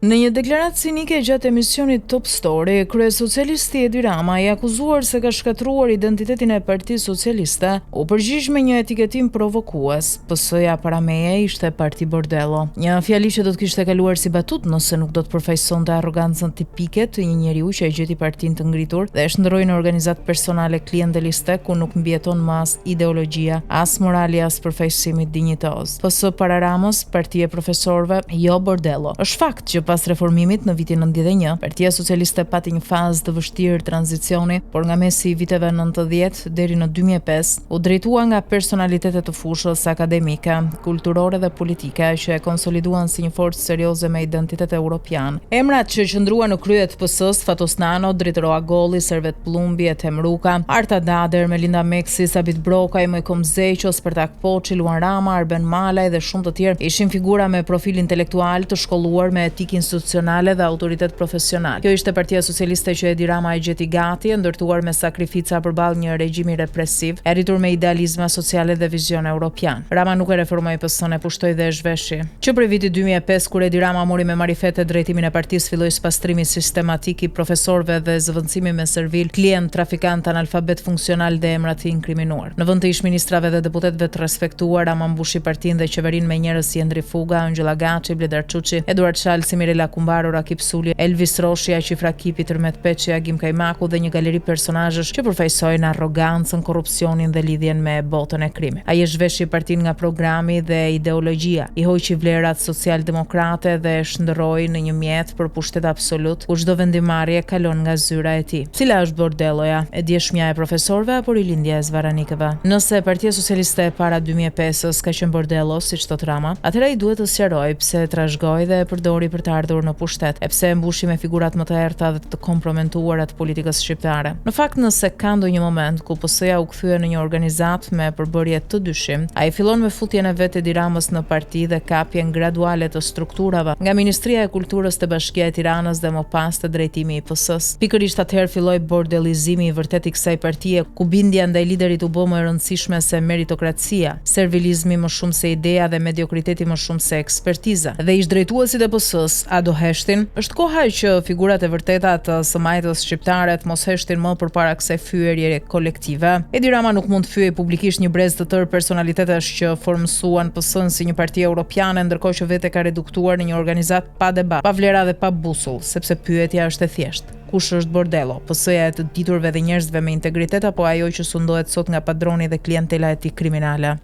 Në një deklaratë cinike gjatë emisionit Top Story, kryesocialisti Edi Rama, i akuzuar se ka shkatërruar identitetin e Partisë Socialiste, u përgjigj me një etiketim provokues, PS-ja para meje ishte parti bordello. Një fjali që do të kishte kaluar si batutë nëse nuk do të përfaqësonte arrogancën tipike të një njeriu që e gjeti partinë të ngritur dhe e shndërroi në organizatë personale klienteliste ku nuk mbijeton më as ideologjia, as morali, as përfaqësimi dinjitoz. PS para Ramës, parti e profesorëve, jo bordello. Është fakt që pas reformimit në vitin 91, Partia Socialiste pati një fazë të vështirë tranzicioni, por nga mesi i viteve 90 deri në 2005 u drejtua nga personalitete të fushës akademike, kulturore dhe politike që e konsoliduan si një forcë serioze me identitet europian. Emrat që qëndruan në krye të PS-së, Fatos Nano, Dritëro Agolli, Servet Pëllumbi, Ethem Ruka, Arta Dade, Ermelinda Meksi, Sabit Brokaj, Moikom Zeqo, Spartak Poçi, Luan Rama, Arben Malaj dhe shumë të tjerë ishin figura me profil intelektual, të shkolluar, me etikë institucionale dhe autoritet profesional. Kjo ishte Partia Socialiste që Edi Rama e gjeti gati, e ndërtuar me sakrifica përballë një regjimi represiv, e rritur me idealizma sociale dhe vizion europian. Rama nuk e reformoi PS-në, e pushtoi dhe e zhveshi. Që prej vitit 2005, kur Edi Rama mori me marifete drejtimin e partisë, filloi spastrimi sistematik i profesorëve dhe zëvendësimi me servilë, klientë, trafikantë, analfabetë funksionalë dhe emra të inkriminuar. Në vend të ish-ministrave dhe deputetëve të respektuar, Rama mbushi partinë dhe qeverinë me njerëz si Endri Fuga, Engjëll Agaçi, Bledar Çuçi, Eduard Shalsi, Mirela Kumbaro, Rakip Suli, Elvis Rroshi, Aqif Rakipi, Tërmet Peçi, Agim Kajmaku dhe një galeri personazhesh që përfaqësojnë arrogancën, korrupsionin dhe lidhjen me botën e krimit. Ai e zhveshi partinë nga programi dhe ideologjia, i hoqi vlerat socialdemokrate dhe e shndërroi në një mjet për pushtet absolut, ku çdo vendimmarrje kalon nga zyra e tij. Cila është bordelloja? E djeshmja e profesorëve apo rilindja e zvarranikëve? Nëse Partia Socialiste e para 2005-ës ka qenë bordello, siç thotë Rama, atëherë ai duhet të sqarojë pse e trashëgoi dhe e përdori për të ardhur në pushtet, e pse e mbushi me figurat më të errëta dhe të kompromentuara të politikës shqiptare. Në fakt, nëse ka ndonjë moment ku PS-ja u kthye në një organizatë me përbërje të dyshimtë, ai fillon me futjen e vetë Edi Ramës në parti dhe kapjen graduale të strukturave, nga Ministria e Kulturës te Bashkia e Tiranës dhe më pas te drejtimi i PS-së. Pikërisht atëherë filloi bordellizimi i vërtetë i kësaj partie, ku bindja ndaj liderit u bë më e rëndësishme se meritokracia, servilizmi më shumë se ideja dhe mediokriteti më shumë se ekspertiza. Dhe ish-drejtuesit e PS-së, a do heshtin? Është koha që figurat e vërteta të së majtës shqiptare të mos heshtin më përpara kësaj fyerjeje kolektive. Edi Rama nuk mund të fyejë publikisht një brez të tërë personalitetesh që formësuan PS-në si një parti europiane, ndërkohë që vetë e ka reduktuar në një organizatë pa debat, pa vlera dhe pa busull, sepse pyetja është e thjeshtë. Kush është bordello, PS-ja e të diturve dhe njerëzve me integritet apo ajo që sundohet sot nga padroni dhe klientela e tij kriminale?